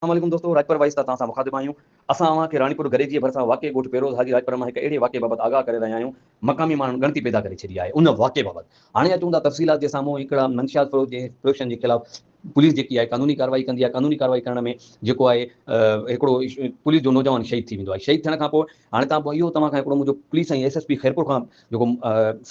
السلام عليڪم دوستو راڄپر وائس تان توهان سان مخاطب آهيون اسان اوهان کي راڻيپور گريجي ڀرسان واقع ڳوٺ پيروز حاجي راڄپر مان هڪ اهڙي واقعي بابت آگاهه ڪري رهيا آهيون مقامي ماڻهن ڳڻتي پيدا ڪري ڇڏي آهي ان واقعي بابت هاڻي اچون ٿا تفصيلات جي سامهون هڪڙا منشيات فروش جي فروشن جي خلاف پوليس جيڪي آهي قانوني ڪارروائي ڪندي آهي قانوني ڪارروائي ڪرڻ ۾ جيڪو آهي هڪڙو پوليس جو نوجوان شهيد ٿي ويندو آهي شهيد ٿيڻ کان پوء هاڻي توهان اهو توهان کان هڪڙو منهنجو police ۽ S S P Khairpur کان جيڪو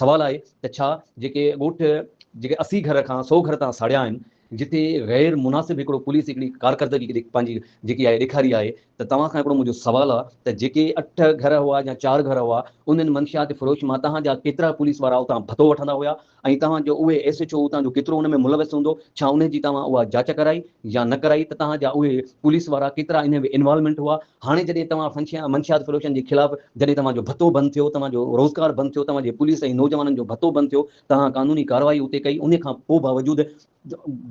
سوال آهي ته ڇا جيڪي ڳوٺ جيڪي 80 گهر کان 100 گهر تان ساڙيا آهن جتي غير مناسب هڪڙو پوليس هڪڙي ڪارڪردگي پنهنجي جيڪي آهي ڏيکاري آهي ته توهان کان هڪڙو منهنجو سوال آهي ته جيڪي اٺ گهر هئا يا چار گهر هئا انهن منشيات فروش مان توهان جا ڪيترا پوليس وارا اتان ڀتو وٺندا هيا ۽ توهان جو اهي ايس ايڇ او اتان جو ڪيترو ان ۾ ملوث هوندو ڇا انهي جي توهان اها جاچ ڪرائي يا نه ڪرائي ته توهان جا اهي پوليس وارا ڪيترا انهي ۾ انوالومينٽ هئا هاڻي جڏهن توهان منشيات فروشن جي خلاف جڏهن توهان جو ڀتو بند ٿيو توهان جو روزگار بند ٿيو توهان جي پوليس ۽ نوجوانن جو ڀتو بند ٿيو توهان قانوني ڪارروائي اتي ڪئي انهي کان پوء باوجود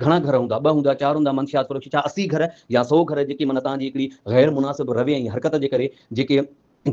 گهڻا گهر هوندا، ٻه هوندا، چار هوندا، منشيات فروشي ڇا 80 گهر يا سئو گهر جيڪي معنيٰ توهان جي هڪڙي غير مناسب روي ۽ حرڪت جي ڪري جيڪي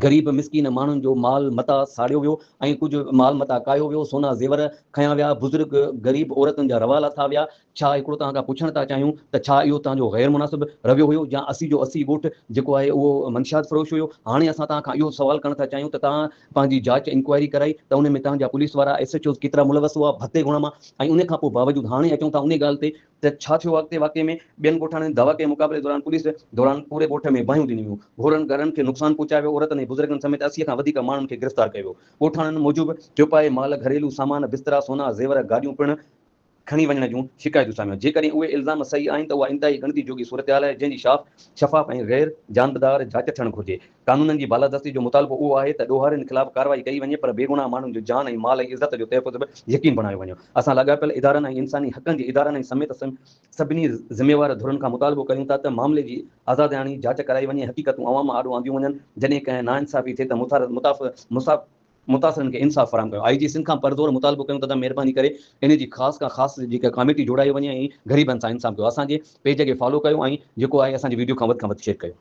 غريب مسڪين ماڻهن جو مال متاع ساڙيو ويو ۽ ڪجهه مال متاع ڪاهيو ويو، سونا زيور کنيا ويا، بزرگ غريب عورتن جا روا لاٿا ويا، ڇا هڪڙو توهان کان پڇڻ ٿا چاهيون ته ڇا اهو توهان جو غير مناسب رويو هيو يا 80 جو 80 ڳوٺ جيڪو آهي اهو منشيات فروش هيو؟ هاڻي اسان توهان کان اهو سوال ڪرڻ ٿا چاهيون ته توهان پنهنجي جاچ انڪوائري ڪرائي ته ان ۾ توهان جا پوليس وارا ايس ايڇ اوز ڪيترا ملوث هئا ڀتي گهڻا مان ۽ ان کان پوء باوجود هاڻي اچون ٿا انهي ڳالهه تي ته ڇا ٿيو اڳتي واقعي ۾ ٻين ڳوٺاڻن دعويٰ ڪئي مقابلي دوران پوليس دوران پوري ڳوٺ ۾ باهيون ڏنيون ويون گهرن گهرن کي نقصان پهچايو ويو عورتن ۽ بزرگن سميت 80 کان وڌيڪ ماڻهن کي گرفتار ڪيو ويو ڳوٺاڻن موجب چوپائي مال گهريلو سامان بسترا سونا زيور گاڏيون پڻ کڻي وڃڻ جون شڪايتون سامهون آيون. جيڪڏهن اهي الزام صحيح آهن ته اها انتهائي ڳڻتي جوڳي صورتحال آهي، جنهن جي شاف، شفاف ۽ غير جانبدار جاچ ٿيڻ گهرجي. قانونن جي بالادستي جو مطالبو اهو آهي ته ڏوهارين خلاف ڪارروائي ڪئي وڃي پر بيگناهه ماڻهن جو جان ۽ مال ۽ عزت جو تحفظ به يقين بڻايو وڃي. اسان لاڳاپيل ادارن ۽ انساني حقن جي ادارن ۽ سميت سڀني ذميوار ڌرين کان مطالبو ڪريون ٿا ته معاملي جي آزاداڻي جاچ ڪرائي وڃي، حقيقتون عوام آڏو آنديون وڃن، جڏهن ڪنهن ناانصافي ٿئي ته متاثرن کي انصاف فراهم ڪيو. آء جي سنڌ کان پرزور مطالبو ڪيون ٿا ته مهرباني ڪري ان جي خاص کان خاص جيڪا ڪاميٽي جوڙائي وڃي ۽ غريبن سان انصاف ڪيو. اسان جي پيج کي فالو ڪيو ۽ جيڪو آهي اسان جي ويڊيو کان وڌ کان وڌ شيئر ڪيو.